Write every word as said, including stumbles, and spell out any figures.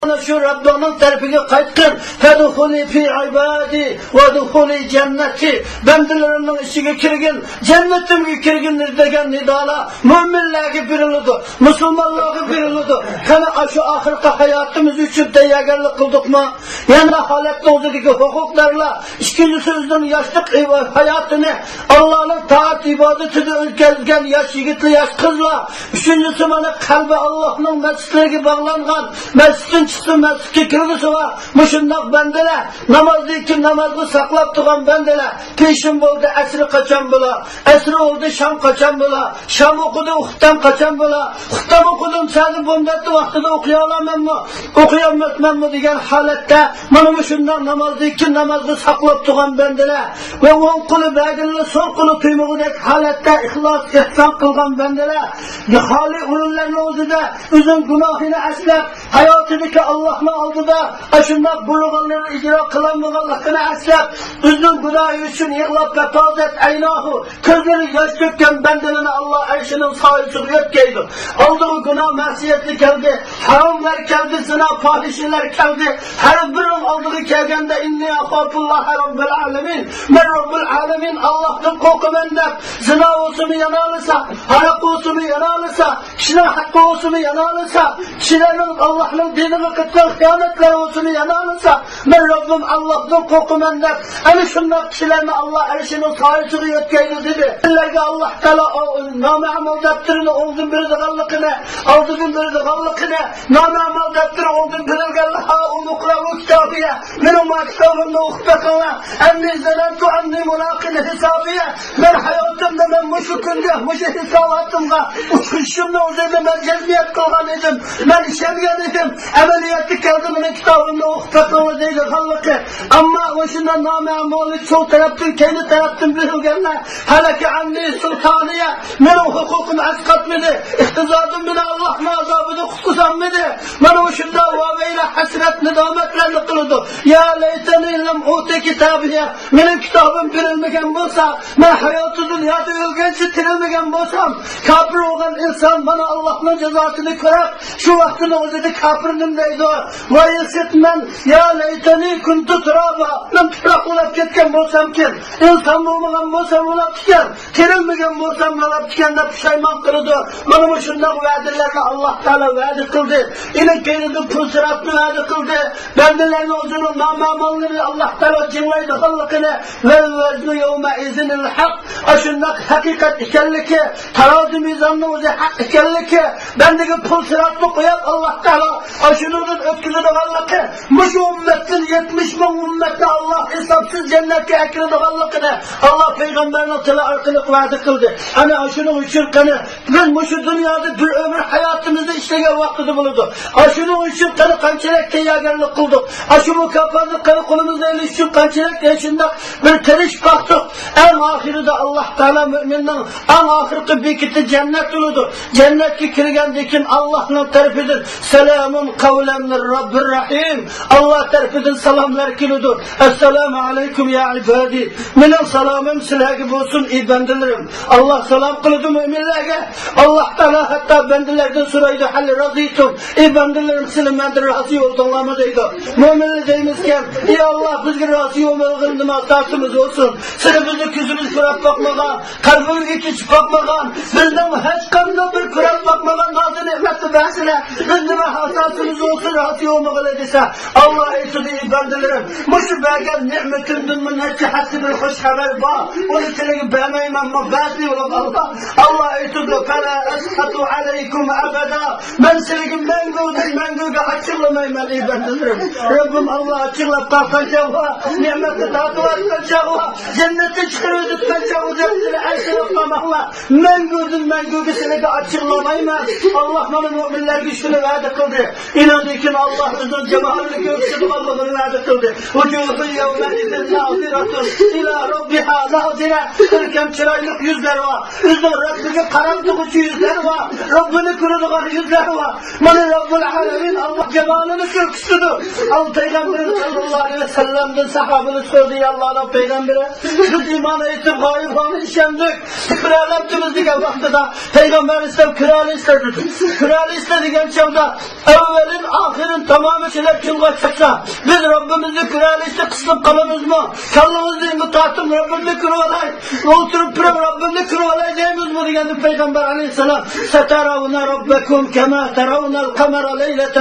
مانا شۇ رەببىڭنىڭ تەرىپىگە قايتقىن. فادخلي في عبادي وادخلي جنتي. بەندىلىرىمنىڭ ئىچىگە كىرگىن، جەننىتىمگە كىرگىن دېگەن نىدالار مۆمىنلەرگە بېرىلىدۇ، مۇسۇلمانلارغا بېرىلىدۇ. قېنى، ئاشۇ ئاخىرقى ھاياتىمىز ئۈچۈن تەييارگەرلىك قىلدۇقمۇ؟ يەنە ھالەتنىڭ ئۆزىدىكى ھوقۇقدارلار، ئىككىنچىسى ئۆزىنىڭ ياشلىق ھاياتىنى ئاللانىڭ تائەت ئىبادىتىدە ئۆتكۈزگەن ياش يىگىتلەر، ياش قىزلار، ئۈچىنچىسى مانا قەلبى ئاللانىڭ مەسچىتلىرىگە باغلانغان، مەسچىتتىن چىقسا مەسچىتكە كىرگۈسى بار مۇشۇنداق بەندىلەر، نامازدىن كېيىن نامازنى ساقلاپ تۇرغان بەندىلەر، پېشىن بولدى، ئەسرى قاچان بولا؟ ئەسرى بولدى، شام قاچان بولا؟ شام ئوقۇدى، خۇپتەم قاچان بولا؟ خۇپتەم ئوقۇدۇم، سەدە بۇندەتتە ۋاقتىدا ئوقۇيالامەنمۇ؟ ئوقۇيالماسمەنمۇ دېگەن ھالەتتە، مانا مۇشۇنداق نامازدىن كېيىن نامازنى ساقلاپ تۇرغان بەندىلەر ۋە ئوڭ قولى بەرگىنىلا سول قولى قىيمىغۇدەك ھالەتتە ئىخلاس، ئېھسان قىلغان بەندىلەر خالىي ئورۇنلارنىڭ ئۆزىدە ئۆزىنىڭ گۇناھىنى ئەسلەپ، ھاياتىدىكى ئاللانىڭ ئالدىدا ئاشۇنداق بۇيرۇغانلىرىنى ئىجرا قىلالمىغانلىقىنى ئەسلەپ، ئۆزىنىڭ گۇناھى ئۈچۈن يىغلاپ، فافاضت عيناه، كۆزلىرى ياش تۆككەن بەندىلەرنى ئاللا ئەرشىنىڭ سايىسىغا يۆتكەيدۇ. ئالدىغا گۇناھ، مەسىيەتلەر كەلدى، ھاراملار كەلدى، زىنا، پاھىشىلەر كەلدى. ھەر بىرىنىڭ ئالدىغا كەلگەندە، إني أخاف الله رب العالمين، مەن رەببۇل ئالەمىن ئاللاھتىن قورقىمەن دەپ، زىنا بولسىمۇ يانالىسا، ھاراق بولسىمۇ يانالىسا، كىشىنىڭ ھەققى بولسىمۇ يانالىسا، كىشىلەرنىڭ ئاللاھنىڭ دىنىغا قىلغان خىيانەتلەر بولسىمۇ يانالىسا، مەن رەببىم ئاللاھتىن قورقىمەن دەپ، ئەنە شۇنداق كىشىلەرنى ئاللا ئەرشىنىڭ سايىسىغا يۆتكەيدۇ دېدى. سىلەرگە ئاللا تائالا نامەئمال دەپتىرىنى ئوڭدىن بېرىدىغانلىقىنى، ئالدىدىن بېرىدىغانلىقىنى، نامەئمال دەپتىرى ئوڭدىن بېرىلگەنلەر، ھائۇمۇ اقرءۇ كىتابىيە، مېنىڭ ما كىتابىمنى ئوقۇپ بېقىڭلار. أني ظننت أني ملاق حسابيه. مەن ھاياتىمدا مەن مۇشۇ كۈنگە، مۇشۇ ھېساباتىمغا ئۇچرىشىشىمنىڭ ئۆزىنى مەن جەزمىيەت قىلغان ئىدىم. مەن ئىشەنگەن ئىدىم. ئەمەلىيەتتە كەلدى، مېنىڭ كىتابىمنى ئوقۇپ بېقىڭلار دەيدىغانلىقى. ئەمما مۇشۇنداق نامەئمالى سول تەرەپتىن، كەينى تەرەپتىن بېرىلگەنلەر، ھەلەكە ئەننى سۇلتانىيە، مېنىڭ ھوقۇقۇم ئەسقاتمىدى، ئىقتىسادىم مېنى ئاللاھنىڭ ئازابىدىن قۇتقۇزالمىدى. مانا مۇشۇنداق ۋەۋەيلە، ھەسرەت، نادامەتلەرنى قىلىدۇ. يا ليتني لم أوت كتابيه. مېنىڭ كىتابىم بېرىلمىگەن بولسا، مەن ھاياتىي دۇنيادا ئۆلگەنچە تىرىلمىگەن بولسام، كاپىر بولغان ئىنسان مانا ئاللاھنىڭ جازاسىنى كۆرۈپ، شۇ ۋاقىتنىڭ ئۆزىدە كاپىر نېمە دەيدۇ؟ ۋاي ئىسىت مەن، يا لەيتەنى كۇنتۇ تۇرابا، مەن تۇپراق بولاپ كەتكەن بولسامكىن، ئىنسان بولمىغان بولسام بولاپتىكەن، تىرىلمىگەن بولسام بولاپتىكەن دەپ پۇشايمان قىلىدۇ. مانا مۇشۇنداق ۋەدىلەرنى ئاللاھ تائالا ۋەدە قىلدى. ئېنىڭ كەينىدىن پۇل سىراتنى ۋەدە قىلدى. بەندىلەرنىڭ ئۆزىنىڭ نامەماللىرىنى ئاللاھ تائالا جىڭلايدىغانلىقىنى، ۋەل ۋەزنۇ يەۋمەئىزىنىل ھەق، ئاشۇنداق ھەقىقەت ئىكەنلىكى، تارازۇ مىزاننىڭ ئۆزى ھەق ئىكەنلىكى، بەندىگە پۇل سىراتنى قويۇپ، ئاللاھ تائالا ئاشۇنىڭدىن ئۆتكۈزىدىغانلىقى، مۇشۇ ئۈممەتتىن يەتمىش مىڭ ئۈممەتنى ئاللاھ ھېسابسىز جەننەتكە ئەكىرىدىغانلىقىنى ئاللاھ پەيغەمبەرنىڭ تىلى ئارقىلىق ۋەدە قىلدى. ئەنە ئاشۇنىڭ ئۈچۈن قېنى، بىز مۇشۇ دۇنيادا بىر ئۆمۈر ھاياتىمىزنى ئىشلىگەن ۋاقتىدا بولىدۇ. ئاشۇنىڭ ئۈچۈن قېنى قانچىلىك تەييارگەرلىك قىلدۇق؟ ئاشۇ مۇكاپاتنى قېنى قولىمىزدا ئېلىش ئۈچۈن قانچىلىك شۇنداق بىر تىرىشىپ باقتۇق؟ ئەڭ ئاخىرىدا ئاللاھ تائالا مۆمىننىڭ ئەڭ ئاخىرقى بېكىتى جەننەت بولىدۇ. جەننەتكە كىرگەندىن كېيىن ئاللاھنىڭ تەرىپىدىن سالامۇن قەۋلەن مىن رەببىر رەھىم. ئاللاھ تەرىپىدىن سالاملار كېلىدۇ. ئەسسالامۇ ئەلەيكۇم يا ئىبادى. مېنىڭ سالامىم سىلەرگە بولسۇن، ئى بەندىلىرىم. ئاللاھ سالام قىلىدۇ مۆمىنلەرگە. ئاللاھ تائالا ھەتتا بەندىلەردىن سورايدۇ، ھەل رەزىيتۇم، ئى بەندىلىرىم، سىلەر مەندىن رازى بولدۇڭلارمۇ دەيدۇ. مۆمىنلەر دەيمىزكەن، ئى ئاللاھ، بىزگە رازى بولمىغىلى نېمە ئاساسىمىز بولسۇن؟ سىلەر بىزنى كۆزىمىز كۆرۈپ باقمىغان، قەلبىمىزگە كېچىپ باقمىغان، بىزنىڭ ھېچقانداق بىر كۆرۈپ باقمىغان نازۇ نېمەتنى بەرسىلەر، بىز نېمە ئاساسىمىز بولسۇن رازى بولمىغىلى دېسە، ئاللاھ ئېيتىدۇ، ئى بەندىلىرىم، مۇشۇ بەرگەن نېمىتىمدىنمۇ نەچچە ھەسسە بىر خۇش خەۋەر بار، ئۇنى سىلەرگە بەرمەيمەنمۇ، بەردى ئۇلۇغ ئاللاھ. ئاللاھ ئېيتىدۇ، فلا أسخط عليكم أبدا. مەن سىلىگە مەڭگۈدىن مەڭگۈگە ئاچچىقلىمايمەن، ئى بەندىلىرىم. رەببىم ئاللاھ ئاچچىقلاپ قالغان چاغلار، نېمەتنى تارتىۋاتقان چاغلار، جەننەتتىن چىقىرىۋېتىپتىكەن چاغلار، سىلى ئەنسىرەپ قالماڭلار. مەڭگۈدىن مەڭگۈگە سىلىگە ئاچچىقلىمايمەن. ئاللاھ مانا مۆمىنلەرگە شۇنى ۋەدە قىلدى. ئېنىڭدىن كېيىن ئاللاھ ئۆزىنىڭ جامالىنى كۆرسىتىدىغانلىقىنى ۋەدە قىلدى. وجوه يومئذ ناضرة إلى ربها ناظرة. كۆركەم چىرايلىق يۈزلەر بار. ئۆزىنىڭ رەببىگە قاراپ تۇرغۇچى يۈزلەر بار. رەببىنى كۆرىدىغان يۈزلەر بار. مانا رەببۇل ئالەمىن ئاللاھ جامالىنى كۆر. كۈچلىدۇر. ئەل پەيغەمبىرىمىز سەللەللاھۇ ئەلەيھى ۋەسەللەمدىن ساھابىلەر سورىدى: يا ئاللانىڭ پەيغەمبىرى، بىز ئىمان ئېيتىپ غايىبلارنى ئىشەندۇق، كۆرەلەپتىمىز دېگەن ۋاقتىدا پەيغەمبەر ئەلەيھىسسالام كۆرەلەيسىلەر دېدى. كۆرەلەيسىلەر دېگەن چاغدا ئەۋۋەلىن ئاخىرىن تامامى چىلەپ كۈنگە چىقسا، بىز رەببىمىزنى كۆرەلەيسىلەر قىسىپ قالىمىزمۇ؟ كاللىڭىزنى تارتىپ رەببىمنى كۆرۈۋالاي، ئولتۇرۇپ تۇرۇپ رەببىمنى كۆرۈۋالاي دەيمىزمۇ دېگەندە پەيغەمبەر ئەلەيھىسسالام: سترون ربكم كما ترون القمر ليلة